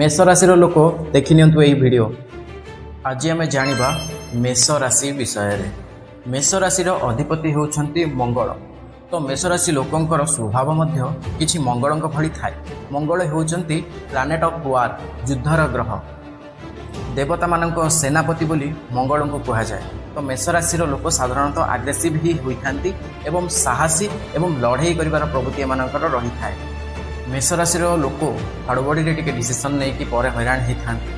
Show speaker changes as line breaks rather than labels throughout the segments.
ମେଷ ରାଶିର ଲୋକ, ଦେଖିନିଅନ୍ତୁ ଏହି ଭିଡ଼ିଓ। ଆଜି ଆମେ ଜାଣିବା ମେଷ ରାଶି ବିଷୟରେ। ମେଷ ରାଶିର ଅଧିପତି ହେଉଛନ୍ତି ମଙ୍ଗଳ। ତ ମେଷ ରାଶି ଲୋକଙ୍କର ସ୍ୱଭାବ ମଧ୍ୟ କିଛି ମଙ୍ଗଳଙ୍କ ଭଳି ଥାଏ। ମଙ୍ଗଳ ହେଉଛନ୍ତି ପ୍ଲାନେଟ୍ ଅଫ୍ ୱାର୍, ଯୁଦ୍ଧର ଗ୍ରହ। ଦେବତାମାନଙ୍କ ସେନାପତି ବୋଲି ମଙ୍ଗଳଙ୍କୁ କୁହାଯାଏ। ତ ମେଷ ରାଶିର ଲୋକ ସାଧାରଣତଃ ଆଗ୍ରେସିଭ୍ ହିଁ ହୋଇଥାନ୍ତି ଏବଂ ସାହସୀ ଏବଂ ଲଢ଼େଇ କରିବାର ପ୍ରବୃତ୍ତି ଏମାନଙ୍କର ରହିଥାଏ। ମେଷ ରାଶିର ଲୋକ ହଡ଼ବଡ଼ିରେ ଟିକେ ଡିସିସନ୍ ନେଇକି ପରେ ହଇରାଣ ହେଇଥାନ୍ତି।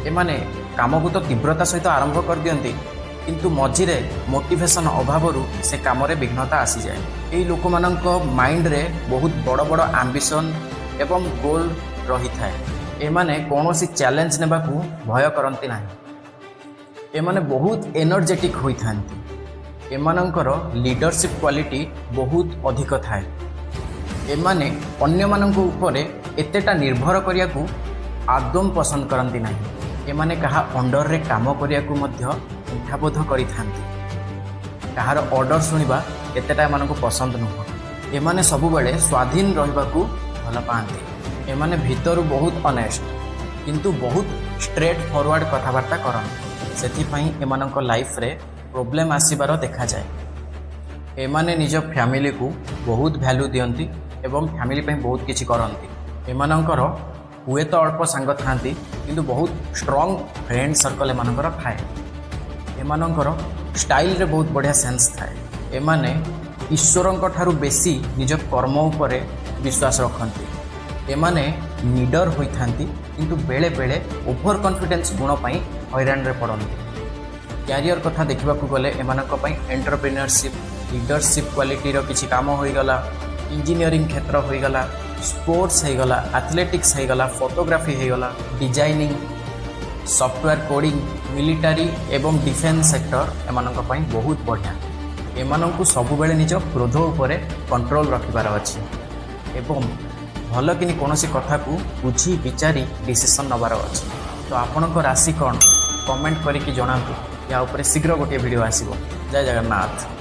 ଏମାନେ କାମକୁ ତ ତୀବ୍ରତା ସହିତ ଆରମ୍ଭ କରିଦିଅନ୍ତି, କିନ୍ତୁ ମଝିରେ ମୋଟିଭେସନ୍ ଅଭାବରୁ ସେ କାମରେ ବିଘ୍ନତା ଆସିଯାଏ। ଏଇ ଲୋକମାନଙ୍କ ମାଇଣ୍ଡରେ ବହୁତ ବଡ଼ ବଡ଼ ଆମ୍ବିସନ୍ ଏବଂ ଗୋଲ୍ ରହିଥାଏ। ଏମାନେ କୌଣସି ଚ୍ୟାଲେଞ୍ଜ ନେବାକୁ ଭୟ କରନ୍ତି ନାହିଁ। ଏମାନେ ବହୁତ ଏନର୍ଜେଟିକ୍ ହୋଇଥାନ୍ତି। ଏମାନଙ୍କର ଲିଡରସିପ୍ କ୍ୱାଲିଟି ବହୁତ ଅଧିକ ଥାଏ। ଏମାନେ ଅନ୍ୟମାନଙ୍କ ଉପରେ ଏତେଟା ନିର୍ଭର କରିବାକୁ ଆଦୌ ପସନ୍ଦ କରନ୍ତି ନାହିଁ। ଏମାନେ କାହା ଅଣ୍ଡରରେ କାମ କରିବାକୁ ମଧ୍ୟ କୁଣ୍ଠାବୋଧ କରିଥାନ୍ତି। କାହାର ଅର୍ଡ଼ର ଶୁଣିବା ଏତେଟା ଏମାନଙ୍କୁ ପସନ୍ଦ ନୁହଁ। ଏମାନେ ସବୁବେଳେ ସ୍ୱାଧୀନ ରହିବାକୁ ଭଲ ପାଆନ୍ତି। ଏମାନେ ଭିତରୁ ବହୁତ ଅନେଷ୍ଟ, କିନ୍ତୁ ବହୁତ ଷ୍ଟ୍ରେଟ୍ ଫରୱାର୍ଡ଼ କଥାବାର୍ତ୍ତା କରନ୍ତି। ସେଥିପାଇଁ ଏମାନଙ୍କ ଲାଇଫରେ ପ୍ରୋବ୍ଲେମ୍ ଆସିବାର ଦେଖାଯାଏ। ଏମାନେ ନିଜ ଫ୍ୟାମିଲିକୁ ବହୁତ ଭ୍ୟାଲୁ ଦିଅନ୍ତି ଏବଂ ଫ୍ୟାମିଲି ପାଇଁ ବହୁତ କିଛି କରନ୍ତି। ଏମାନଙ୍କର ହୁଏତ ଅଳ୍ପ ସାଙ୍ଗ ଥାଆନ୍ତି, କିନ୍ତୁ ବହୁତ ଷ୍ଟ୍ରଙ୍ଗ ଫ୍ରେଣ୍ଡ ସର୍କଲ୍ ଏମାନଙ୍କର ଥାଏ। ଏମାନଙ୍କର ଷ୍ଟାଇଲରେ ବହୁତ ବଢ଼ିଆ ସେନ୍ସ ଥାଏ। ଏମାନେ ଈଶ୍ୱରଙ୍କ ଠାରୁ ବେଶୀ ନିଜ କର୍ମ ଉପରେ ବିଶ୍ୱାସ ରଖନ୍ତି। ଏମାନେ ନିଡର ହୋଇଥାନ୍ତି, କିନ୍ତୁ ବେଳେବେଳେ ଓଭର କନଫିଡେନ୍ସ ଗୁଣ ପାଇଁ ହଇରାଣରେ ପଡ଼ନ୍ତି। କ୍ୟାରିୟର କଥା ଦେଖିବାକୁ ଗଲେ ଏମାନଙ୍କ ପାଇଁ ଏଣ୍ଟରପ୍ରିନରସିପ୍, ଲିଡରସିପ୍ କ୍ୱାଲିଟିର କିଛି କାମ ହୋଇଗଲା, ଇଞ୍ଜିନିୟରିଂ କ୍ଷେତ୍ର ହୋଇଗଲା, ସ୍ପୋର୍ଟସ୍ ହେଇଗଲା, ଆଥଲେଟିକ୍ସ ହେଇଗଲା, ଫଟୋଗ୍ରାଫି ହେଇଗଲା, ଡିଜାଇନିଂ, ସଫ୍ଟୱେର୍ କୋଡ଼ିଂ, ମିଲିଟାରୀ ଏବଂ ଡିଫେନ୍ସ ସେକ୍ଟର ଏମାନଙ୍କ ପାଇଁ ବହୁତ ବଢ଼ିଆ। ଏମାନଙ୍କୁ ସବୁବେଳେ ନିଜ କ୍ରୋଧ ଉପରେ କଣ୍ଟ୍ରୋଲ ରଖିବାର ଅଛି ଏବଂ ଭଲକିନି କୌଣସି କଥାକୁ ବୁଝି ବିଚାରି ଡିସିସନ୍ ନେବାର ଅଛି। ତ ଆପଣଙ୍କ ରାଶି କ'ଣ, କମେଣ୍ଟ କରିକି ଜଣାନ୍ତୁ। ୟା ଉପରେ ଶୀଘ୍ର ଗୋଟିଏ ଭିଡ଼ିଓ ଆସିବ। ଜୟ ଜଗନ୍ନାଥ।